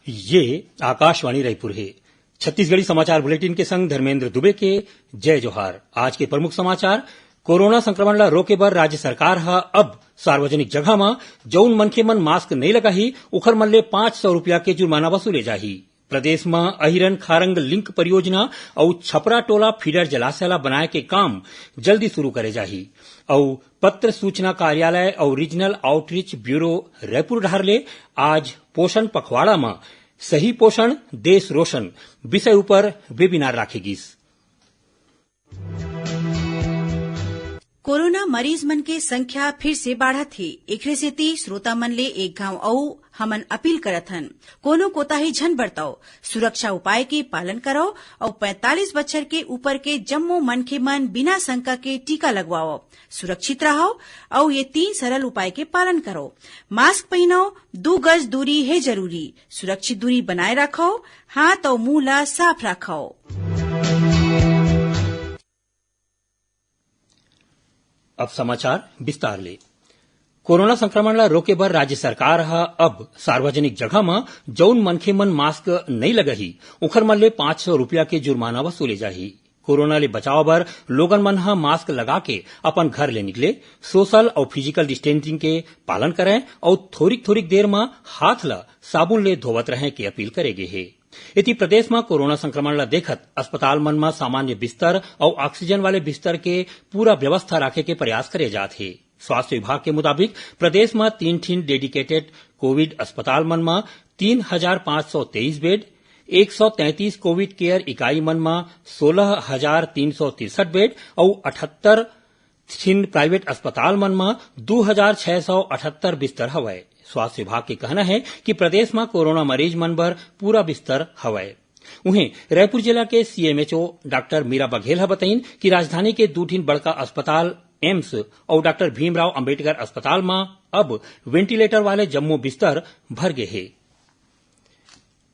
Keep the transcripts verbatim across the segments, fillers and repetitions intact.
ये आकाशवाणी रायपुर हे। छत्तीसगढ़ी समाचार बुलेटिन के संग धर्मेंद्र दुबे के जय जोहार। आज के प्रमुख समाचार। कोरोना संक्रमण ला रोके बर राज्य सरकार ह अब सार्वजनिक जगह म जउन मनखे मन मास्क नइ लगाही, उखर मन ले पाँच सौ रुपया के जुर्माना वसूले जाही। प्रदेश म अहिरन खारंग लिंक परियोजना अउ छपरा टोला फीडर जलाशय ला बनाए के काम जल्दी शुरू करे जाही। अउ पत्र सूचना कार्यालय अउ रीजनल आउटरीच ब्यूरो रायपुर डहार ले आज पोषण पखवाड़ा म सही पोषण, देश रोशन विषय उपर वेबिनार राखे गिस। कोरोना मरीज मन के संख्या फिर से बाढ़त हे। एखरे सेती श्रोता मन ले एक घांव अउ हमन अपील करत हन, कोनो कोताही झन बरतव, सुरक्षा उपाय के पालन करव अउ पैंतालीस बछर के ऊपर के जम्मो मनखे मन बिना शंका के टीका लगवाव। सुरक्षित रहव अउ ये तीन सरल उपाय के पालन करव। मास्क पहिनव, दू गज दूरी हे जरूरी, सुरक्षित दूरी बनाए राखव, हाथ अउ मुंह ला साफ राखव। अब समाचार विस्तार ले। कोरोना संक्रमण ला रोके बर राज्य सरकार ह अब सार्वजनिक जगह म जउन मनखे मन मास्क नइ लगाही, उखर मन ले पाँच सौ रुपया के जुर्माना वसूले जाही। कोरोना ले बचाव बर लोगन मन ह मास्क लगा के अपन घर ले निकले, सोशल अउ फिजिकल डिस्टेंसिंग के पालन करय अउ थोरिक-थोरिक देर म हाथ ल साबुन ले धोवत रहय के अपील करे गे हे। एती प्रदेश म कोरोना संक्रमण ल देखत अस्पताल मन म सामान्य बिस्तर अउ ऑक्सीजन वाले बिस्तर के पूरा व्यवस्था राखे के प्रयास करे जात हे। स्वास्थ्य विभाग के मुताबिक प्रदेश म तीन ठिन डेडिकेटेड कोविड अस्पताल मन म तीन हजार पाँच सौ तेईस बेड, एक सौ तैंतीस कोविड केयर इकाई मन म सोलह हजार तीन सौ तिरसठ बेड अउ अठहत्तर ठिन प्राइवेट अस्पताल मन म दू हजार छह सौ अठहत्तर बिस्तर हवय। स्वास्थ्य विभाग के कहना हे कि प्रदेश म कोरोना मरीज मन बर पूरा बिस्तर हवय। उहें, रायपुर जिला के सीएमएचओ डॉक्टर मीरा बघेल ह बतईन कि राजधानी के दू ठिन बड़का अस्पताल एम्स अउ डॉक्टर भीमराव अंबेडकर अस्पताल म अब वेंटिलेटर वाले जम्मो बिस्तर भर गे हे।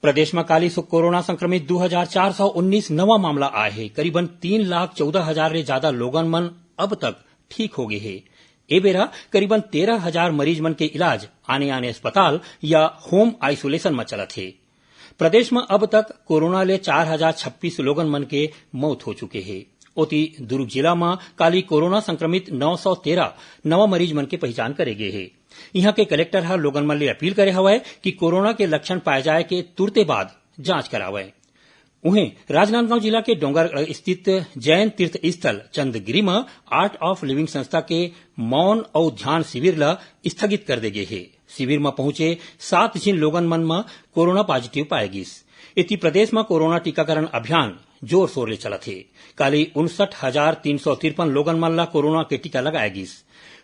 प्रदेश म काली सु-, कोरोना संक्रमित दू हजार चार सौ उन्नीस नवा मामला आए हे। करीबन तीन लाख चौदह हजार ले जादा लोगन मन अब तक ठीक हो गे हे। ए बेरा करीबन तेरह हजार मरीज मन के इलाज आने-आने अस्पताल या होम आइसोलेशन म चलत हे। प्रदेश म अब तक कोरोना ले चार हजार छब्बीस लोगन मन के मौत हो चुके हे। ओती, दुर्ग जिला म काली कोरोना संक्रमित नौ सौ तेरह नवा मरीज मन के पहिचान करे गे हे। इहां के कलेक्टर ह लोगन मन ले अपील करे हवय कि कोरोना के लक्षण पाए जाए के तुरते बाद जांच करावय। उहें, राजनांदगांव जिला के डोंगरगढ़ स्थित जैन तीर्थ स्थल चंद्रगिरी म आर्ट ऑफ लिविंग संस्था के मौन अउ ध्यान शिविर ल स्थगित कर दे गे हे। शिविर म पहुंचे सात झिन लोगन मन म कोरोना पॉजिटिव पाए गिस। एती प्रदेश म कोरोना टीकाकरण अभियान जोर शोर ले चलत हे। काली उनसठ हजार तीन सौ तिरपन लोगन मन ल कोरोना के टीका लगाए गिस।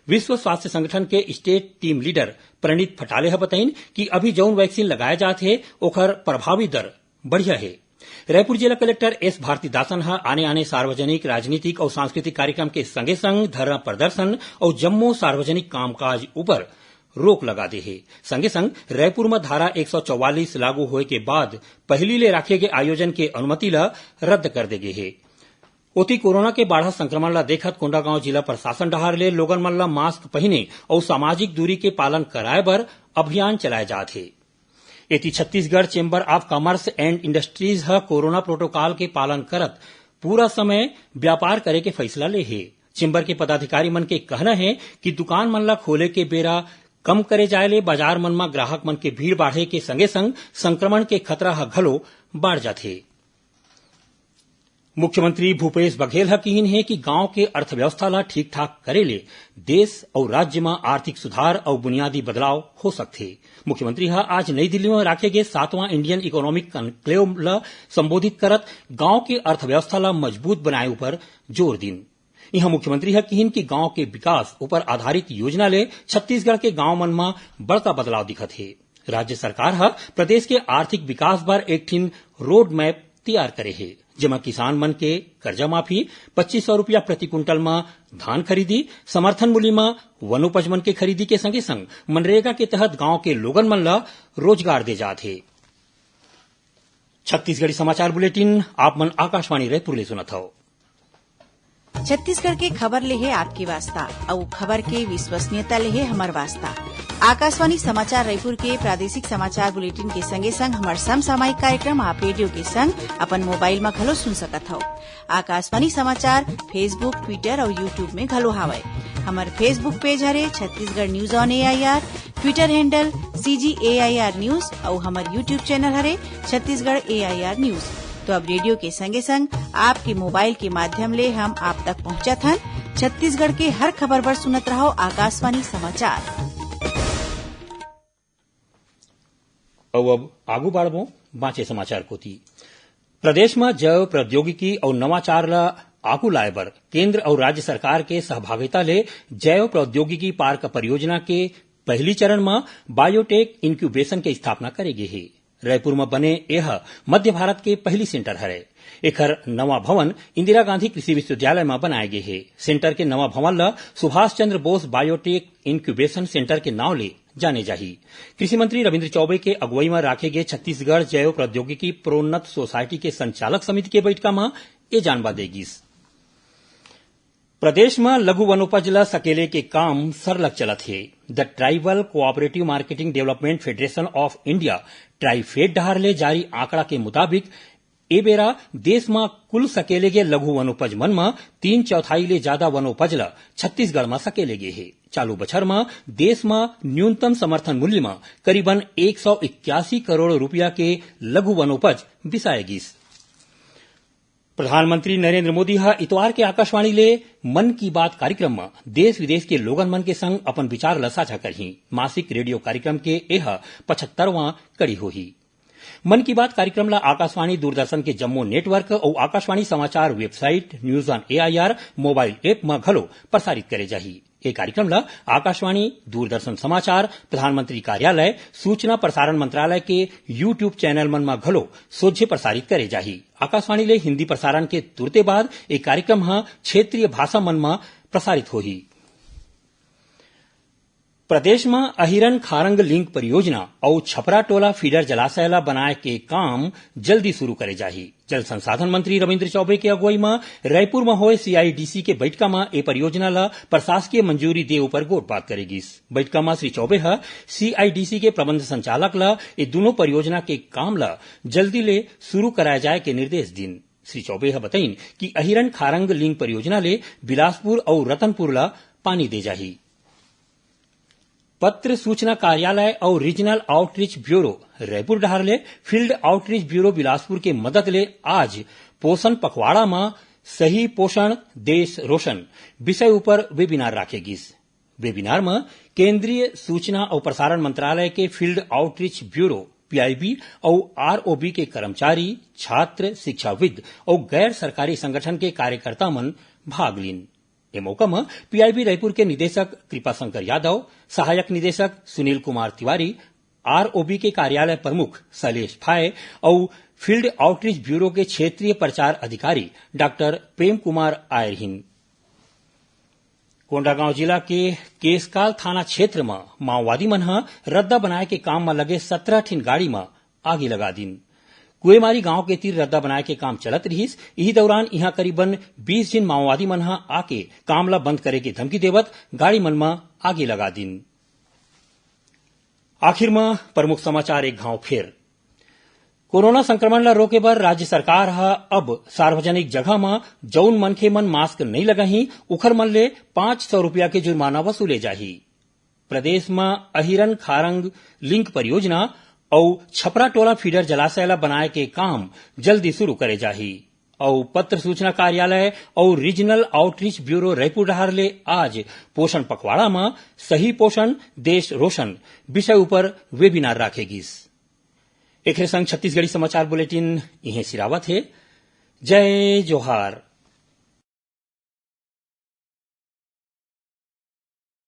विश्व स्वास्थ्य संगठन के स्टेट टीम लीडर प्रणीत फटाले ह बतईन कि अभी जउन वैक्सीन लगाए जात हे, ओखर प्रभावी दर बढ़िया हे। रायपुर जिला कलेक्टर एस भारतीदासन ह आने-आने सार्वजनिक, राजनीतिक अउ सांस्कृतिक कार्यक्रम के संगे-संग धरना प्रदर्शन अउ जम्मो सार्वजनिक कामकाज ऊपर रोक लगा दे हे। संगे-संग रायपुर म धारा एक सौ चौवालीस लागू होए के बाद पहिली ले राखे गे आयोजन के अनुमति ल रद्द कर दे गे हे। ओती, कोरोना के बाढ़त संक्रमण ल देखत कोंडागांव जिला प्रशासन डहार ले लोगन मन ल मास्क पहिने अउ सामाजिक दूरी के पालन कराए बर अभियान चलाए जात हे। एती, Chhattisgarh chamber of commerce and industries ह कोरोना प्रोटोकॉल के पालन करत पूरा समय व्यापार करे के फैसला ले हे। चेंबर के पदाधिकारी मन के कहना हे कि दुकान मन ल खोले के बेरा कम करे जाए ले बाजार मन म ग्राहक मन के भीड़ बाढ़े के संगे-संग संक्रमण के खतरा ह घलो बाढ़ जाथे। मुख्यमंत्री भूपेश बघेल ह किहिन हे कि गांव के अर्थव्यवस्था ल ठीक-ठाक करे ले देश अउ राज्य म आर्थिक सुधार अउ बुनियादी बदलाव हो सकथे। मुख्यमंत्री ह आज नई दिल्ली म राखे गे सातवां इंडियन इकोनॉमिक कॉन्क्लेव ल संबोधित करत गांव के अर्थव्यवस्था ल मजबूत बनाए ऊपर जोर दीन। इहां मुख्यमंत्री ह किहिन कि गांव के विकास ऊपर आधारित योजना ले छत्तीसगढ़ के गांव मन म बड़का बदलाव दिखत हे। राज्य सरकार ह प्रदेश के आर्थिक विकास बर एक ठिन रोड मैप तैयार करे हे, जेमा किसान मन के कर्जा माफी, पच्चीस सौ रुपया प्रति कुंटल म धान खरीदी, समर्थन मूल्य म वनोपज मन के खरीदी के संगे-संग मनरेगा के तहत गांव के लोगन मन ल रोजगार दे जात हे। छत्तीसगढ़ी समाचार बुलेटिन आप मन आकाशवाणी रायपुर ले सुनत हव। छत्तीसगढ़ के खबर ले हे आपके वास्ता, अउ खबर के विश्वसनीयता ले हे हमर वास्ता। आकाशवाणी समाचार रायपुर के प्रादेशिक समाचार बुलेटिन के संगे संग हमर समसामयिक कार्यक्रम आप रेडियो के संग अपन मोबाइल म घलो सुन सकत हव। आकाशवाणी समाचार Facebook, Twitter अउ YouTube में घलो हावय। हमर Facebook पेज हरे Chhattisgarh news on AIR, Twitter handle CG AIR news अउ हमर YouTube चैनल हरे छत्तीसगढ़ एआईआर न्यूज। तो अब रेडियो के संगे संग आपके मोबाइल के माध्यम ले हम आप तक पहुंचत हन। छत्तीसगढ़ के हर खबर बर सुनत रहव आकाशवाणी समाचार। अउ अब आगू बाढ़बो बांचे समाचार कोती। प्रदेश म जैव प्रौद्योगिकी अउ नवाचार ल आगू लाए बर केंद्र अउ राज्य सरकार के सहभागिता ले जैव प्रौद्योगिकी पार्क परियोजना के पहली चरण म बायोटेक इनक्यूबेशन के स्थापना करे गे हे। रायपुर म बने एह मध्य भारत के पहली सेंटर हरे। एखर नवा भवन इंदिरा गांधी कृषि विश्वविद्यालय म बनाए गे हे। सेंटर के नवा भवन ल Subhash Chandra Bose biotech incubation centre के नाव ले जाने जाही। कृषि मंत्री रविंद्र चौबे के अगुवई म राखे गे छत्तीसगढ़ जैव प्रौद्योगिकी प्रोन्नत सोसाइटी के संचालक समिति के बैठका म ए जानबा दे गिस। प्रदेश म लघु वनोपज ल सकेले के काम सरलग चलत हे। The tribal cooperative marketing development federation of India, TRIFED डहार ले जारी आंकड़ा के मुताबिक ए बेरा देश म कुल सकेले गे लघु वनोपज मन म तीन चौथाई ले जादा वनोपज ल छत्तीसगढ़ म सकेले गे हे। चालू बछर म देश म न्यूनतम समर्थन मूल्य म करीबन एक सौ इक्यासी करोड़ रुपया के लघु वनोपज बिसाए गिस। प्रधानमंत्री नरेंद्र मोदी ह इतवार के आकाशवाणी ले मन की बात कार्यक्रम म देश विदेश के लोगन मन के संग अपन विचार ल साझा करही। मासिक रेडियो कार्यक्रम के एह पचहत्तरवां कड़ी होही। मन की बात कार्यक्रम ल आकाशवाणी दूरदर्शन के जम्मो नेटवर्क अउ आकाशवाणी समाचार website, news on AIR mobile app म घलो प्रसारित करे जाही। ए कार्यक्रम ल आकाशवाणी, दूरदर्शन समाचार, प्रधानमंत्री कार्यालय, सूचना प्रसारण मंत्रालय के YouTube चैनल मन म घलो सोझे प्रसारित करे जाही। आकाशवाणी ले हिंदी प्रसारण के तुरते बाद ए कार्यक्रम ह क्षेत्रीय भाषा मन म प्रसारित होही। प्रदेश म अहिरन खारंग लिंक परियोजना अउ छपरा टोला फीडर जलाशय ल बनाए के काम जल्दी शुरू करे जाही। जल संसाधन मंत्री रविंद्र चौबे के अगुवई म रायपुर म होए सीआईडीसी के बैठका म ए परियोजना ल प्रशासकीय मंजूरी दे उपर गोठबात करे गिस। बैठका म श्री चौबे ह सीआईडीसी के प्रबंध संचालक ल ए दूनों परियोजना के काम ल जल्दी ले शुरू कराए जाए के निर्देश दिन। श्री चौबे ह बतईन कि अहिरन खारंग लिंक परियोजना ले बिलासपुर अउ रतनपुर ल पानी दे जाही। पत्र सूचना कार्यालय अउ रीजनल आउटरीच ब्यूरो रायपुर डहार ले फील्ड आउटरीच ब्यूरो बिलासपुर के मदद ले आज पोषण पखवाड़ा म सही पोषण देश रोशन विषय उपर वेबिनार राखे गिस। वेबिनार म केंद्रीय सूचना अउ प्रसारण मंत्रालय के फील्ड आउटरीच ब्यूरो, पीआईबी, अउ आरओबी के कर्मचारी, छात्र, शिक्षाविद अउ गैर सरकारी संगठन के कार्यकर्ता मन भाग लीन। ए मौका म पीआईबी रायपुर के निदेशक कृपाशंकर यादव, सहायक निदेशक सुनील कुमार तिवारी, आरओबी के कार्यालय प्रमुख शैलेश फाय अउ फील्ड आउटरीच ब्यूरो के क्षेत्रीय प्रचार अधिकारी डॉक्टर प्रेम कुमार आय रिहिन। कोंडागांव जिला के केसकाल थाना क्षेत्र म माओवादी मन ह रद्दा बनाए के काम म लगे सत्रह ठिन गाड़ी म आगी लगा दिन। कुएमारी गांव के तीर रद्दा बनाए के काम चलत रिहिस। इही दौरान इहां करीबन बीस झिन माओवादी मन ह आके काम ल बंद करे के धमकी देवत गाड़ी मन म आगी लगा दिन। आखिर म प्रमुख समाचार एक घांव फेर। कोरोना संक्रमण ल रोके बर राज्य सरकार ह अब सार्वजनिक जगह म जउन मनखे मन मास्क नइ लगाही, उखर मन ले पाँच सौ रुपया के जुर्माना वसूले जाही। प्रदेश म अहिरन खारंग लिंक परियोजना अउ छपरा टोला फीडर जलाशय ल बनाए के काम जल्दी शुरू करे जाही। अउ पत्र सूचना कार्यालय अउ रीजनल आउटरीच ब्यूरो रायपुर डहार ले आज पोषण पखवाड़ा म सही पोषण देश रोशन विषय उपर वेबिनार राखे गिस। एखरे संग छत्तीसगढ़ी समाचार बुलेटिन इहें सिरावत हे। जय जोहार।